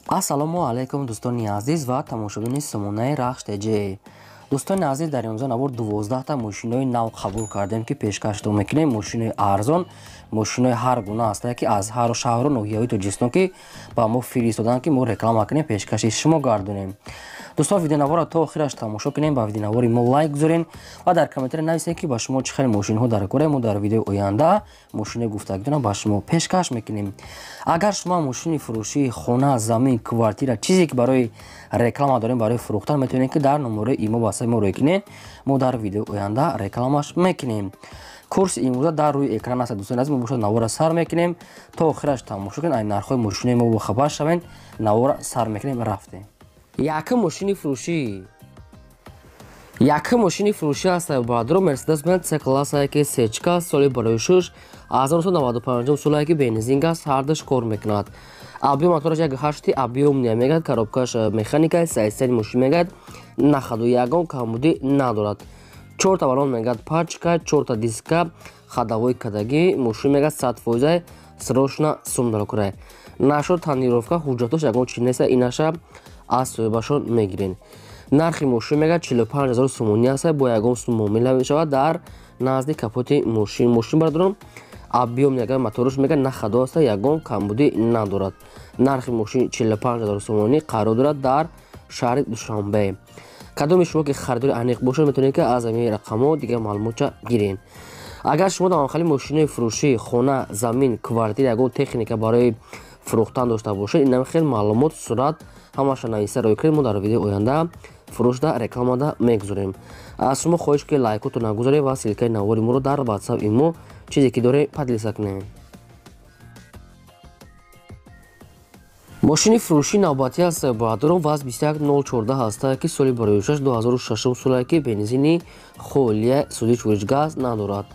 Ассалому алайкум, дӯстони азиз ва тамошобини сомонаи Рахш ТЖ. Дӯстони азиз, дар имрӯза навор 12та мошинои нав қабул кардем, ки пешкаштон мекунем. Мошинои арзон, мошинои ҳар гуна ҳастанд, ки аз ҳар шаҳру ноҳияҳои Тоҷикистон ки ба мо фиристоданд, ки мо реклама кунем, пешкаши шумо гардонем. Дӯстон, видеонаворро то охираш тамошо кунем, ба видеонавори мо лайк гузорен ва дар комментария нависед, ки ба шумо чӣ хел мошинҳо дар кора. Мо дар видеои оянда мошинои гуфтагитонро ба шумо пешкаш мекунем. Агар шумо мошини фурӯшии хона, замин, квартира, чизе ки барои реклама дорем, барои фурӯхтан, метавонед, ки дар номерои имо васаи мо рӯй кунед. Мо дар видеои оянда рекламаш мекунем. Курси имрӯза дар рӯи экран аст. Дӯстони азиз, мо бошад навора сар мекунем, то охираш тамошо кунед, ай нархҳои мошинои мо бохабар шавед. Навора сар мекунем, рафтем. Якум мошини фурӯшӣ, якум мошини фурӯшӣ аст, баъдро Мерседес Бенз С классае, ки сечка, соли барои шуш 1995 солае, ки бензин аст, ҳардаш кор мекунад. Объём мотораш 1,8 объём мегад, коробкаш механика, сайсани мошин мегад, на ходу, ягон камбудӣ надорад. Чорта баллон мегад пачка, чорта диска ходовой кадагӣ. Мошин мегад 100%, срочно сум дарокурай. Нашо тонировка, ҳуҷҷатош ягон чи неста, инаша аз соҳибашон мегирен. Нархи мошин мегад 45 000 сомонӣ аст, бо ягон сум муомила мешавад. Дар назди капоти мошин, мошин бардорам, объём ягон мотораш мегад на ходу аст, ягон камбудӣ надорад. Нархи мошин 45 000 сомонӣ, қарор дорад дар шаҳри Душанбе. Кадоми шумо ки харидори аниқ бошад, метавонед, ки аз ҳамин рақамҳо дигар маълумотча гирен. Агар шумо дар хали мошинои фурӯшӣ, хона, замин, квартира, ягон техника барои фурӯхтан дошта бошед, инам хел маълумот, сурат, ҳамаша нависа рӯй кунед. Мо дар видеои оянда фурӯшда, рекламада мегузорем. Аз шумо хоҳиш, ки лайкотро нагузоред ва ссылкаи навори моро дар ватсап, имо, чизе ки дорем, поделиться кунем. Мошини фурӯшии навбатӣ аст, баъдорон ВАЗ 21014 ҳаста, ки соли барои 2006 солае, ки бензини холия, сӯзиш вориш газ надорад.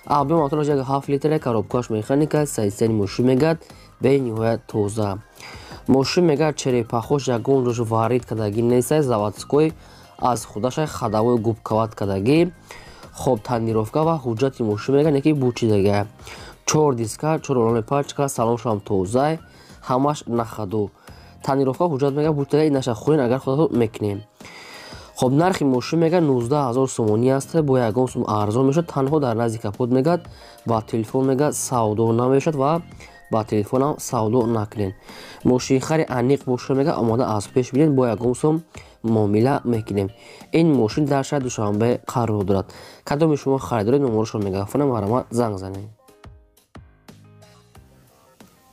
Объём мотораш 1,7 литра, коробкаш механика, сайсани мошин мегад бениҳоят тоза. Мошин мегад черепахош ягон ҷош варид кардагӣ неста, заводской аз худаша, ходовой губкават кардагӣ. Хоб, тонировка ва ҳуҷҷати мошин мегад неки бучидага, чор диска, чор баллони пачка, салоншам тоза, ҳамаш на ходу. Тонировка, ҳуҷҷат мегад бучидага, инаша хӯрен, агар худатон мекунем. Хоб, нархи мошин мегад 19 000 сомонӣ аст, бо ягон сум арзон мешавад. Танҳо дар назди капот мегад ба телефон мегад савдо намешавад ва ба телефонам савдо накунед. Мошинхари аниқ боша, мега омода аз пеш бинед, бо ягон сум муомила мекунем. Ин мошин дар шаҳри Душанбе қарор дорад. Кадоми шумо харидоред, номерошро мегафонам, марҳамат, занг занед.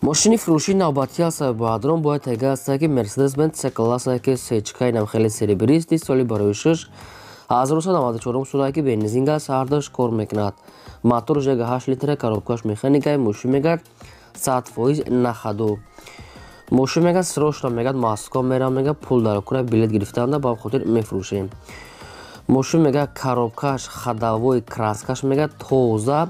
Мошини фурӯшии навбатӣ аст, баъдрон бояд тега аст, ки Мерседес Бенз С класса, ки сечкаи нам хеле серебристый, соли барои шуш 1994 солае, ки бензин аст, ҳардаш кор мекунад. Моторш 1,8 литра, коробкаш механикаи. Мошин мегад 100% на ходу. Мошин мегад срочно мегад Москва мерам, мегад пул дар кура, билет гирифтанда, ба хотир мефурӯшем. Мошин мегад коробкаш ходовой, краскаш мегад тоза,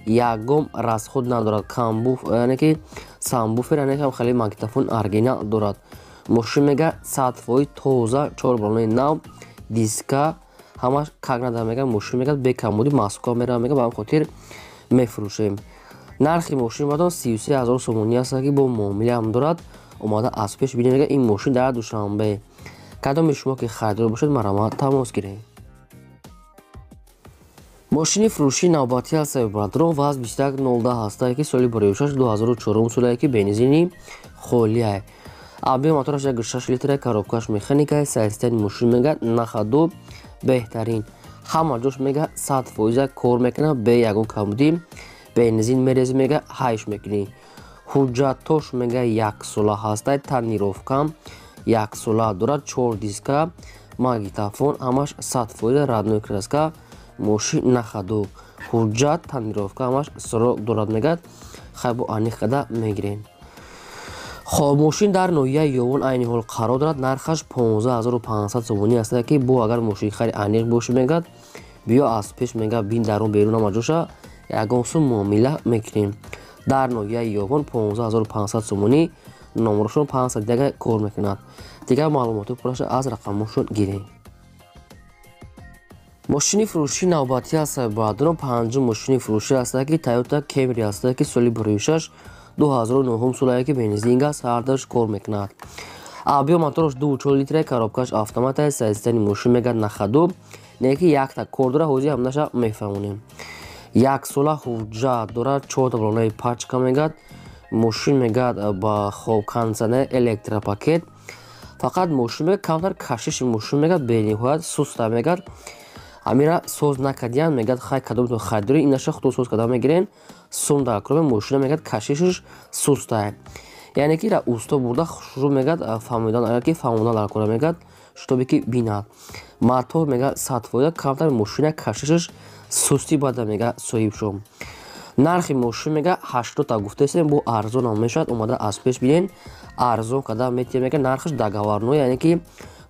ягон расход надорад. Камбуф, яъне ки сабвуфер, яъне ки хеле магнитофон оригинал дорад. Мошин мегад 100% тоза, чор баллони нав, диска ҳамаш как надо. Мегад мошин мегад бекамбудӣ Москва мерам, мегад ба хотир мефурӯшем. Нархи мошин бадон 33 000 сомонӣ аст, ки бо муомилаам дорад, омода аз пеш бинед. Мегад ин мошин дар Душанбе. Кадоми шумо ки харидор бошед, марҳамат, тамос гиред. Мошини фурӯшии навбатӣ аст, бадрон ВАЗ 2110 ҳастае, ки соли барои шаш 2004 солае, ки бензини холия. Объём мотораш 1,6 литра, коробкаш механика, сайстани мошин мегад на ходу, беҳтарин, ҳама ҷош мегад 100% кор мекунад, бе ягон камбудӣ. Бензин мерези, мега ҳайш мекунӣ. Ҳуҷҷатош мега яксола ҳастай, тонировка яксола дорад, чор диска, магнитофон ҳамаш 100%, родной краска. Мошин на ходу, ҳуҷҷат, тонировка ҳамаш срок дорад. Мегад хай бо аниқ када мегирем. Хоб, мошин дар ноҳияи Ёвон айни ҳол қарор дорад. Нархаш 15 500 сомонӣ аст, ки бо агар мошинхари аниқ бошӣ, мегад биё аз пеш, мега бин, дарун берун ҳама ҷоша, ягон сум муомила мекунем. Дар ноҳияи Ёвон 15 500 сомонӣ, номерошон 501 кор мекунад. Дигар маълумоти пурраша аз рақамҳошон гирем. Мошини фурӯшии навбатӣ аст, баъдро панҷум мошини фурӯшӣ аст, ки Тойота Кемри аст, ки соли барои шаш 2009 солае, ки бензин аст, ҳардаш кор мекунад. Объём мотораш 2,4 литра, коробкаш автомат аст, состояние мошин мегад на ходу, не ки якта кор дора, ҳозир ҳамнаша мефаҳмонем. Як сола ҳуҷҷат дорад, 4 баллонаи пачка мегад, мошин мегад ба хоб кондиционер, электропакет. Фақат мошин мегад камтар кашиши мошин мегад бениҳоят суста мегад. Амира соз накардиян мегад, хай кадомтон харидорӣ инаша худо соз карда мегирен, сум дар кроме мошина мегад кашишиш суста. Яъне ки ра усто бурда шурӯъ мегад фаҳмидан, агар ки фаҳмодан дар кора мегад, шутобе ки бинад. Мотор мегад 100%, камтар мошина кашишиш сустӣ бада мегад соҳиб шуд. Нархи мошин мега 80 та гуфтаистем, бо арзонам мешавад, омада аз пеш бинен, арзон када метиҳем мега, нархаш договорной, яъне ки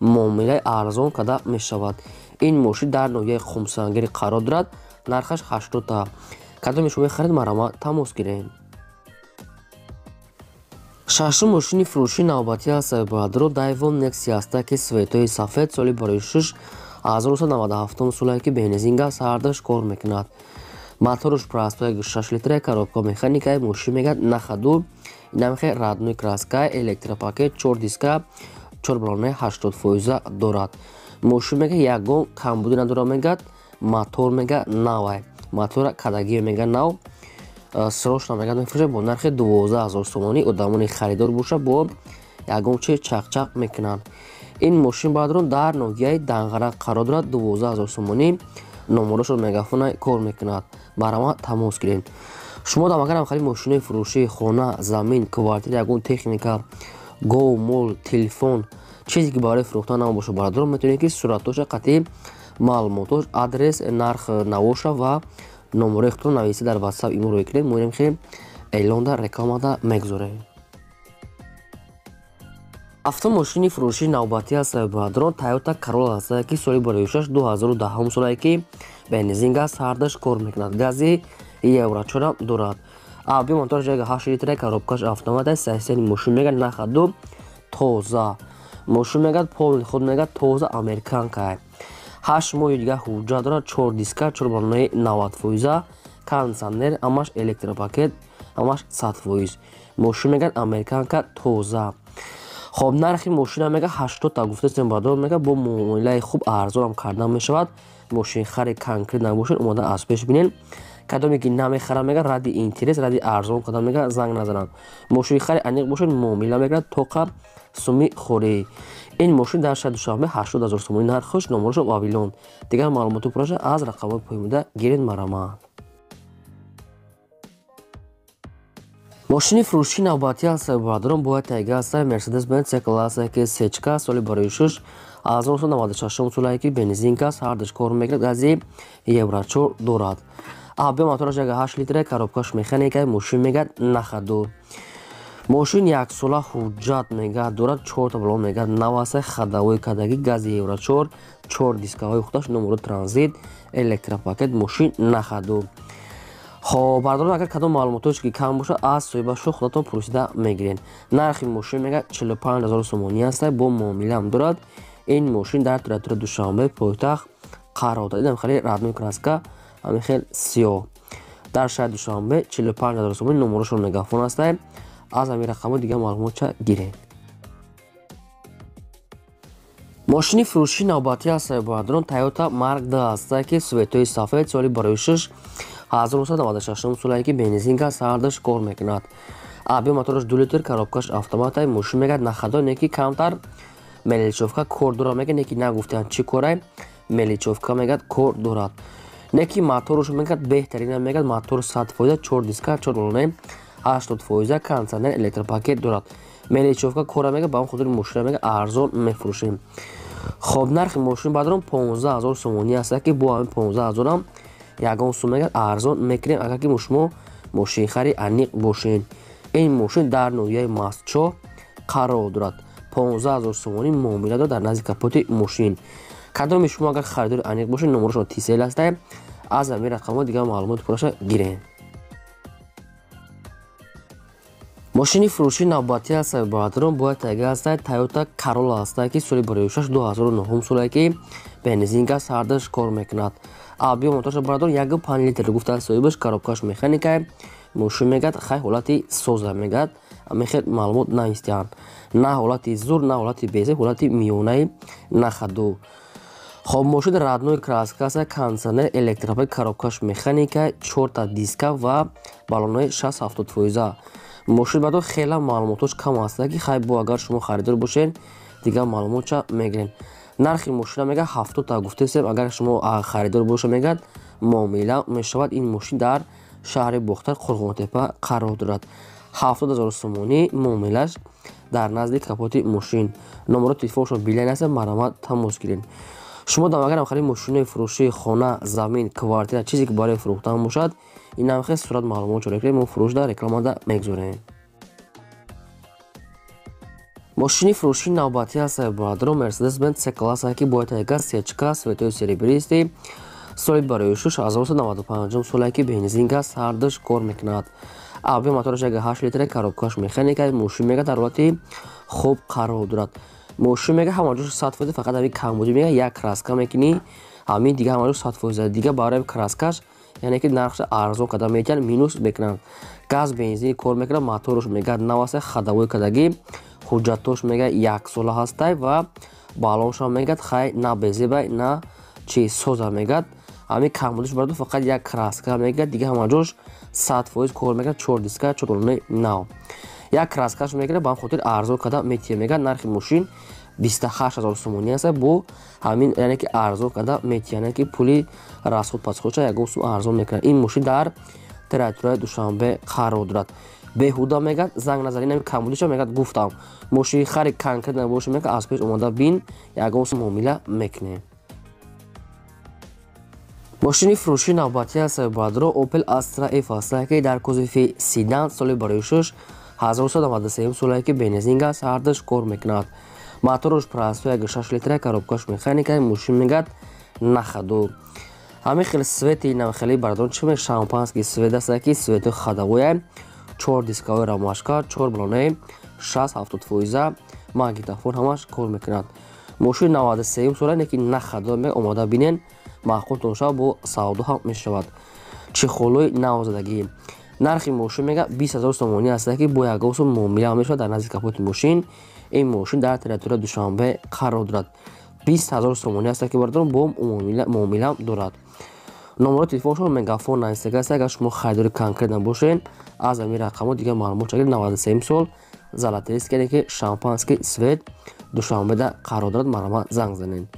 муомилаи арзон када мешавад. Ин мошин дар ноҳияи Хумсангир қарор дорад, нархаш 80 та. Кадоме шумо мехаред, марҳамат тамос гиред. Шашум мошини фурӯши навбатӣ аст бародаро, Daewoo Nexia аст, ки светои сафед, соли барои 1997 соле ки бензин газ ҳардаш кор мекунад. Мотораш простой 6 литра, коробка механика, мошин мегад на ходу, инамхе родной краска, электропакет, 4 диска, 4 баллонаи 80% дорад. Мошин мега ягон камбудӣ надорад мегад, мотор мега навай. Мотора кадагӣ мега нав. Срочно мегад мефурӯшад бо нархи 12 000 сомонӣ. Одамони харидор боша бо ягон чи чақчақ мекунанд. Ин мошин бародарон дар ноҳияи Данғара қарор дорад, 12 000 сомонӣ. Номерошро мегафона кор мекунад. Марҳамат тамос гиред. Шумо дам агарам харид мошинои фурӯшии хона, замин, квартира, ягон техника, гов, мол, телефон, чизе ки барои фурӯхтан набошад бародарон, метавонед ки суратоша қатъи маълумотош, адрес, нарх навоша ва номерои худро нависта дар WhatsApp имо рӯй кунед, мо инам хе эълонда рекламада мегузорем. Ҳафтум мошини фурӯшии навбатӣ аст бародарон, Toyota Corolla аст, ки соли барои 2010 соле ки бензин газ ҳардаш кор мекунад, гази Евро 4 дорад. Объём мотораш 1,8 литра, коробкаш автомат аст, состояние мошин мегад на ходу, тоза. Мошин мегад полный ход мегад тоза американка. 8 моҳи дигар ҳуҷҷат дорад, 4 диска, 4 баллонаи 90%, кондиционер, ҳамаш электропакет, ҳамаш 100%. Мошин мегад американка тоза. Хоб нархи мошина мега 80 та гуфтаистем бародарон, мега бо муомилаи хуб арзонам кардан мешавад. Мошинхари конкрет набошед, омада аз пеш бинен. Кадоме ки намехарад мега ради интерес, ради арзон кардан мега занг назананд. Мошинхари аниқ бошед, муомила мекунад тоқа суми хорӣ. Ин мошин дар шаҳри Душанбе 80 000 сомонӣ нархаш, номерошо Вавилон. Дигар маълумоти пурраша аз рақамҳои поёнбуда гиред, марҳамат. Мошини фурӯшии навбатӣ аст бародарон, бояд тайга аст Mercedes-Benz C-класс, ки сечка, соли барои 1996 соле ки бензин газ ҳардаш кор мекунад, гази Евро 4 дорад. Объём мотораш 1,8 литра, коробкаш механика, мошин мегад на ходу. Мошин як сола ҳуҷҷат мегад дорад, 4 та баллон мегад нав аст, ходовой кадаги, гази Евро 4, 4 дискаҳои худаш, номеро транзит, электропакет, мошин на ходу. Хоб бародарон, агар кадом маълумотош ки кам бошад, аз соҳибашо худатон пурсида мегиред. Нархи мошин мега 45 000 сомонӣ аст, бо муомилаам дорад. Ин мошин дар территорияи Душанбе пойтахт қарор дорад. Инам хеле родной краска, ҳамин хел сиёҳ. Дар шаҳри Душанбе 45 000 сомонӣ, номерошон мегафон аст. Аз ҳамин рақамҳо дигар маълумотча гиред. Мошини фурӯшии навбатӣ аст бародарон, Toyota Mark II аст, ки светои сафед, соли барои 1996 соле ки бензин газ ҳардаш кор мекунад. Объём мотораш 2 литр, коробкаш автомат, мошин мегад на ходу, не ки камтар мелечовка кор дорад мега, не ки нагуфтанд чӣ корай, мелечовка мегад кор дорад. Не ки мотораш мегад беҳтарина мегад, мотор 100%, 4 диска, 4 баллонаи 80%, кондиционер, электропакет дорад. Мелечовка кора мега, ба он хотири мошина мега арзон мефурӯшем. Хоб нархи мошин бародарон 15 000 сомонӣ аст, ки бо ҳамин 15 000 ягон сум мегад арзон мекунем, агар ки шумо мошинхари аниқ бошед. Ин мошин дар ноҳияи Мастчоҳ қарор дорад. 15 000 сомонӣ муомила дорад дар назди капоти мошин. Кадоме шумо агар харидори аниқ бошед, номерошон Тисел аст, аз ҳамин рақамҳо дигар маълумоти пурраша гиред. Мошини фурӯшии навбатӣ аст бародарон, бояд тайга аст Toyota Corolla аст, ки соли барои 2009 соле ки бензин газ ҳардаш кор мекунад. Объём мотораш бародарон 1,5 литр гуфтанд соҳибаш, коробкаш механика, мошин мегад хай ҳолати соза мегад, ҳамин хел маълумот навистианд. На ҳолати зур, на ҳолати безеб, ҳолати миёнаи на ходу. Хоб, мошин родной краска аст, кондиционер, электропривод, коробкаш механика, чорта диска ва баллонои 60-70 фоиза. Мошин бадо хела маълумотош кам аст, ки хай бо агар шумо харидор бошед, дигар маълумотша мегирем. Нархи мошина мега 70 та гуфтесем, агар шумо харидор боша, мегӯяд, муомила мешавад. Ин мошин дар шаҳри Бохтар, Қурғонтепа қарор дорад. 70 000 сомонӣ муомилаш дар назди капоти мошин. Номеро телефоншон билайн аст, марҳамат, тамос гиред. Шумо дам агар ҳамхели мошинои фурӯшии хона, замин, квартира, чизе ки барои фурӯхтан бошад, ин ҳамхел сурат маълумот ҷорӣ кунед, мо фурӯшда рекламада мегузорем. Мошини фурӯшии навбатӣ аст, бародаро, Мерседес Бенз С класса, ки бояд газ сечка, цветои серебристый, соли барои 1995 соле, ки бензин, газ ҳардуш кор мекунад. Объём мотораш 1,8 литра, коробкаш механика. Мошин мега дар ҳолати хуб қарор дорад. Мошин мега ҳама ҷош 100%, фақат ҳамин камбудӣ мега як краска мекунӣ, ҳамин дига ҳама ҷош 100%. Дига барои краскаш, яъне ки нархша арзон карда метиҳанд, минус мекунанд. Газ, бензин кор мекунад, моторш мега наваста, ходовой кардагӣ, ҳуҷҷатош мега яксола ҳастай ва баллоншам мегӯяд хай на безебай, на чи соза мегӯяд. Ҳамин камбудиш бароду фақат як краска мегӯяд, дига ҳама ҷош 100% кор мекунад, чор диска, чор баллонои нав. Як краскаш мегирад, ба ҳам хотир арзон карда метиҳад. Мегӯяд, нархи мошин 28 000 сомонӣ аст, бо ҳамин, яъне ки арзон карда метиҳад, яъне ки пули расход пасходша ягон сум арзон мекунад. Ин мошин дар территорияи Душанбе қарор дорад. Беҳуда мегӯяд занг назанӣ, нами камбудиша мегӯяд гуфтам. Мошини хари конкретно боша, мегӯяд, аз пеш омода бин, ягон сум муомила мекунем. Мошини фурӯшии навбатӣ аст, бародаро, Opel Astra F аст, ки дар кузови седан, соли барои 1993 соле, ки бензин, газ ҳардуш кор мекунад. Моторш простой 1,6 литра, коробкаш механика. Мошин мегӯяд на ходу. Ҳамин хел цвети навхели, бародарон, чи шампанский цвет аст, ки цвети ходовоя, чор дискаҳои ромашка, чор баллонаи 60-70 фоиза, магнитофон, ҳамаш кор мекунад. Мошини 93 сола, не ки на ходу, омода бинен, маъқултон шавад, бо савдо ҳам мешавад. Чехолои навзадагӣ. Нархи мошин мега 20 000 сомонӣ аст, ки бо ягон сум муомила мешавад дар назди капоти мошин. Ин мошин дар территорияи Душанбе қарор дорад. 20 000 сомонӣ аст, ки бародарон, бо муомила дорад. Номерои телефоншон Мегафон нависага аст. Агар шумо харидори конкретно бошед, аз ҳамин рақамҳо дигар маълумот чагиред. 93 сол, золотистый, ки шампанский цвет, Душанбеда қарор дорад, марҳамат, занг занед.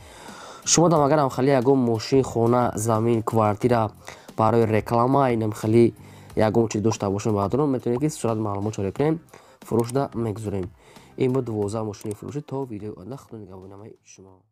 Шумо дам агар ҳамхели ягон мошин, хона, замин, квартира барои реклама, инам хели ягон чиз дошта бошем, бародарон, метавонед ки сурат маълумот чора кунем, фурӯшда мегузорем. Ин буд 12 мошини фурӯшӣ. То видеои оянда, худо нигаҳбони ҳамаи шумо.